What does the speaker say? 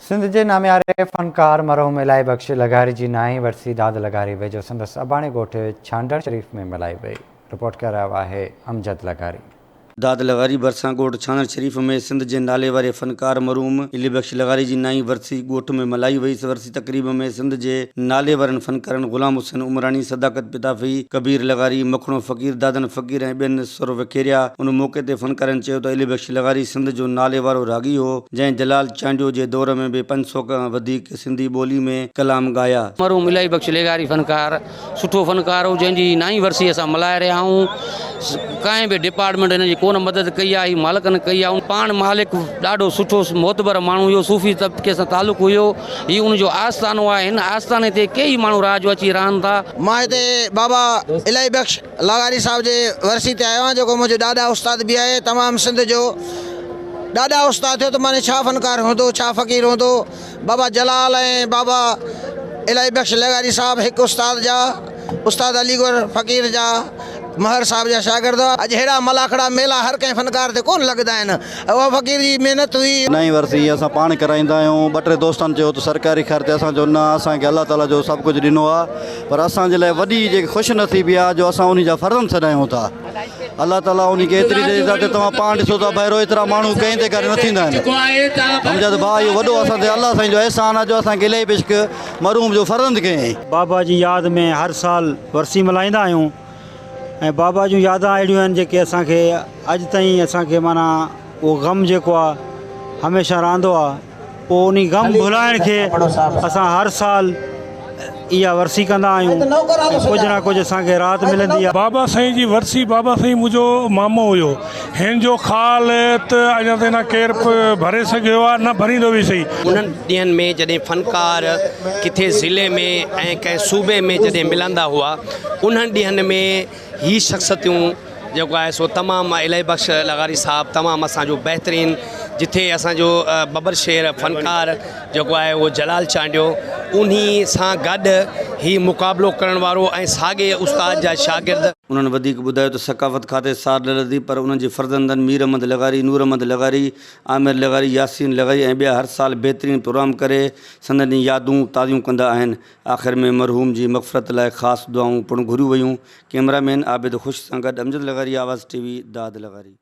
سنڌ جي نامياري فنڪار مرحوم الاهي بخش لغاري جي نائين ورسي داد لغاري ويجهو سندس اباڻي ڳوٺ ڇانڊڻ شريف ۾ ملهائي وئي، رپورٽ ڪري رهيو آهي امجد لغاري. داد لغاري ڀرسان ڳوٺ ڇانڊڻ شريف ۾ سنڌ جي نالي واري فنڪار مرحوم الهي بخش لغاري جي نائين ورسي ڳوٺ ۾ ملهائي وئي، ورسي تقريب ۾ سنڌ جي نالي وارن فنڪارن غلام حسين عمراڻي، صداقت پتافي، ڪبير لغاري، مکڻو فقير، دادن فقير ۽ ٻين سر وکيريا، ان موقعي تي فنڪارن چيو ته الهي بخش لغاري سنڌ جو نالي وارو راڳي هو، جنهن جلال چانڊيو جي دور ۾ به 500 کان وڌيڪ سنڌي ٻولي ۾ ڪلام ڳايا. مرحوم الاهي بخش لغاري فنڪار سٺو فنڪار هو جنهن جي نائين ورسي اسان ملهائي رهيا آهيون ڪنهن به ڊپارٽمينٽ هن جي ڪونه مدد ڪئي آهي هي مالڪن ڪئي آهي پاڻ مالڪ ڏاڍو سٺو معتبر ماڻهو هيو صوفي طبقي سان تعلق هيو هي ان جو آستانو آهي هن آستاني تي ڪيئي ماڻهو رات جو اچي رهن ٿا. مان هتي بابا الاهي بخش لغاري صاحب جي ورسي تي آيو آهيان جيڪو منهنجو ڏاڏا استاد به آهي تمام سنڌ جو ڏاڏا استاد ٿيو ته معني ڇا فنڪار هوندو ڇا فقير هوندو بابا جلال ۽ بابا الاهي بخش لغاري صاحب هڪ استاد جا استاد علي گوهر فقير جا مهر صاحب جا شاگرد هئا اڄ ههڙا ملاکڙا ميلا هر ڪنهن فنڪار تي ڪونه لڳندا آهن اها فقير جي محنت هئي. نئين ورسي اسان پاڻ ڪرائيندا آهيون ٻه ٽي دوستن چيو ته سرڪاري خرچ اسان چيو نه اسان کي الله تعالي جو سڀ ڪجهه ڏنو آهي پر اسان جي لاء وڏي جيڪي خوش نصيبي آهي جو اسان انهي جا فرزند سڏايون ٿا الله تعالي انهي کي ايتري ڏئي ٿا ته توهان پاڻ ڏسو ٿا ڀائرو ايترا ماڻهو ڪنهن تي گهر نه ٿيندا آهن امجد ڀاء اهو وڏو اسان تي الله سائين جو احسان آهي جو اسان کي الاهي بشڪ مرحوم جو فرزند ڪيائين. بابا جي ياد ۾ هر سال ورسي ملهائيندا آهيون ۽ بابا جون يادان اهڙيون آهن جيڪي اسان کي اڄ تائين اسان کي معنيٰ اهو غم جيڪو آهي هميشه رهندو آهي پوء انهي غم ڀلائڻ کي اسان هر سال اها ورسي ڪندا آهيون ۽ ڪجهه نه ڪجهه اسان کي راحت ملندي آهي. بابا سائين جي ورسي بابا سائين منهنجو مامو هيو هن جو خال ته اڃا تائين نه ڪير ڀري سگهيو آهي نه ڀريندو به سهي. انهن ڏينهن ۾ جڏهن فنڪار ڪٿي ضلعي ۾ ۽ ڪنهن صوبي ۾ جڏهن ملندا هئا انهن ڏينهن ۾ هي شخصيتون جيڪو آهي سو تمام الاهي بخش لغاري صاحب تمام اسان جو بهترين جٿي اسان جو ببر شير فنڪار جيڪو آهي اهو جلال چانڊيو انهي سان گڏ هي مقابلو ڪرڻ وارو ۽ ساڳي استاد جا شاگرد. انهن وڌيڪ ٻڌايو ته ثقافت کاتي سار نه لڌي پر انهن جي فرزندن مير احمد لغاري، نور احمد لغاري، عامر لغاري، ياسين لغاري ۽ ٻيا هر سال بهترين پروگرام ڪري سندن يادون تازيون ڪندا آهن. آخر ۾ مرحوم جي مغفرت لاء خاص دعائون پڻ گهريون ويون. ڪئميرا مين عابد خوش سان گڏ امجد لغاري آواز ٽي وي داد لغاري.